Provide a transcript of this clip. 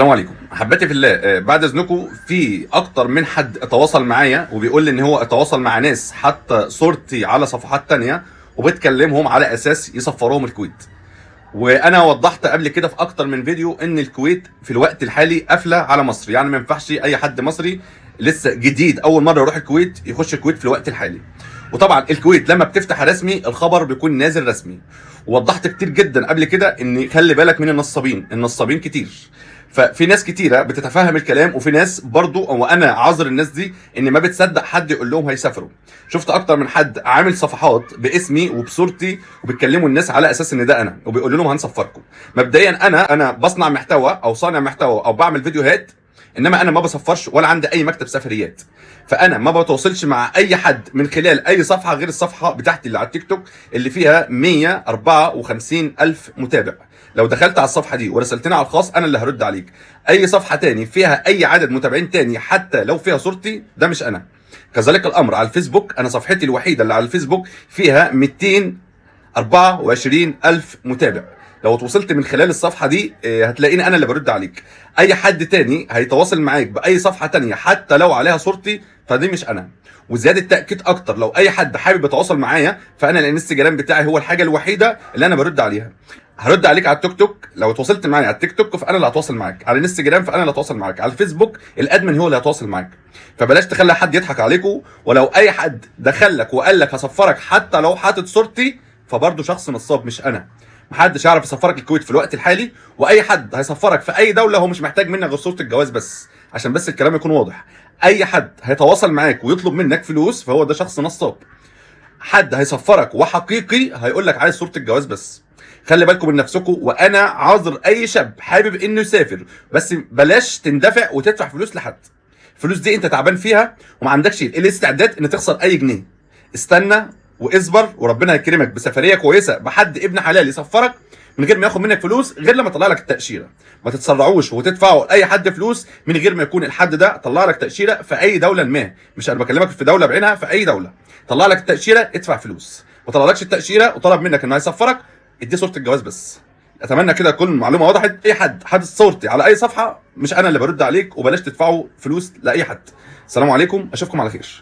السلام عليكم حباتي في الله. بعد اذنكم في اكتر من حد اتواصل معايا وبيقول لي ان هو اتواصل مع ناس حتى صورتي على صفحات تانية وبتكلمهم على اساس يسفروهم الكويت. وانا وضحت قبل كده في اكتر من فيديو ان الكويت في الوقت الحالي قافله على مصر، يعني ما ينفعش اي حد مصري لسه جديد اول مرة يروح الكويت يخش الكويت في الوقت الحالي. وطبعا الكويت لما بتفتح رسمي الخبر بيكون نازل رسمي. ووضحت كتير جدا قبل كده ان خلي بالك من النصابين، النصابين كتير. ففي ناس كتيرة بتتفهم الكلام، وفي ناس برضو وانا عذر الناس دي ان ما بتصدق حد يقول لهم هيسافروا. شفت اكتر من حد عامل صفحات باسمي وبصورتي وبيتكلموا الناس على اساس ان ده انا وبيقولوا لهم هنسفركم. مبدئيا انا بصنع محتوى او صانع محتوى او بعمل فيديوهات، انما انا ما بسفرش ولا عندي اي مكتب سفريات. فانا ما بتواصلش مع اي حد من خلال اي صفحة غير الصفحة بتاعتي اللي على التيك توك اللي فيها 154 الف متابع. لو دخلت على الصفحة دي ورسلتني على الخاص انا اللي هرد عليك. اي صفحة تاني فيها اي عدد متابعين تاني حتى لو فيها صورتي ده مش انا. كذلك الامر على الفيسبوك، انا صفحتي الوحيدة اللي على الفيسبوك فيها 224 الف متابع. لو اتوصلت من خلال الصفحة دي هتلاقيني انا اللي برد عليك. اي حد تاني هيتواصل معاك باي صفحة تانية حتى لو عليها صورتي فدي مش انا. وزيادة تاكيد اكتر، لو اي حد حابب يتواصل معايا فانا الانستجرام بتاعي هو الحاجة الوحيدة اللي انا برد عليها. هرد عليك على التيك توك، لو اتواصلت معايا على التيك توك فانا اللي هتواصل معاك، على الانستجرام فانا اللي هتواصل معاك، على الفيسبوك ال admin هو اللي هيتواصل معاك. فبلاش تخلي حد يضحك عليكم. ولو اي حد دخلك وقال لك هسفرك حتى لو حاطط صورتي فبرضه شخص نصاب مش انا. محدش يعرف يسفرك الكويت في الوقت الحالي، واي حد هيسفرك في اي دولة هو مش محتاج منك غير صوره الجواز بس، عشان بس الكلام يكون واضح. اي حد هيتواصل معاك ويطلب منك فلوس فهو ده شخص نصاب. حد هيسفرك وحقيقي هيقول لك عايز صوره الجواز بس. خلي بالكم من نفسكم، وانا عذر اي شاب حابب انه يسافر، بس بلاش تندفع وتدفع فلوس لحد. الفلوس دي انت تعبان فيها وما عندكش الاستعداد ان تخسر اي جنيه. استنى واصبر وربنا هيكرمك بسفريه كويسة بحد ابن حلال يسفرك من غير ما ياخد منك فلوس، غير لما يطلع لك التاشيره. ما تتسرعوش وتدفعوا لاي حد فلوس من غير ما يكون الحد ده طلع لك تاشيرة في اي دولة ما. مش انا بكلمك في دولة بعينها، في اي دولة طلع لك التاشيره ادفع فلوس. ما طلعلكش التاشيره وطلب منك انه هيسفرك اديه صوره الجواز بس. اتمنى كده تكون المعلومة وضحت. اي حد حاطط صورتي على اي صفحة مش انا اللي برد عليك، وبلاش تدفعوا فلوس لاي حد. السلام عليكم، اشوفكم على خير.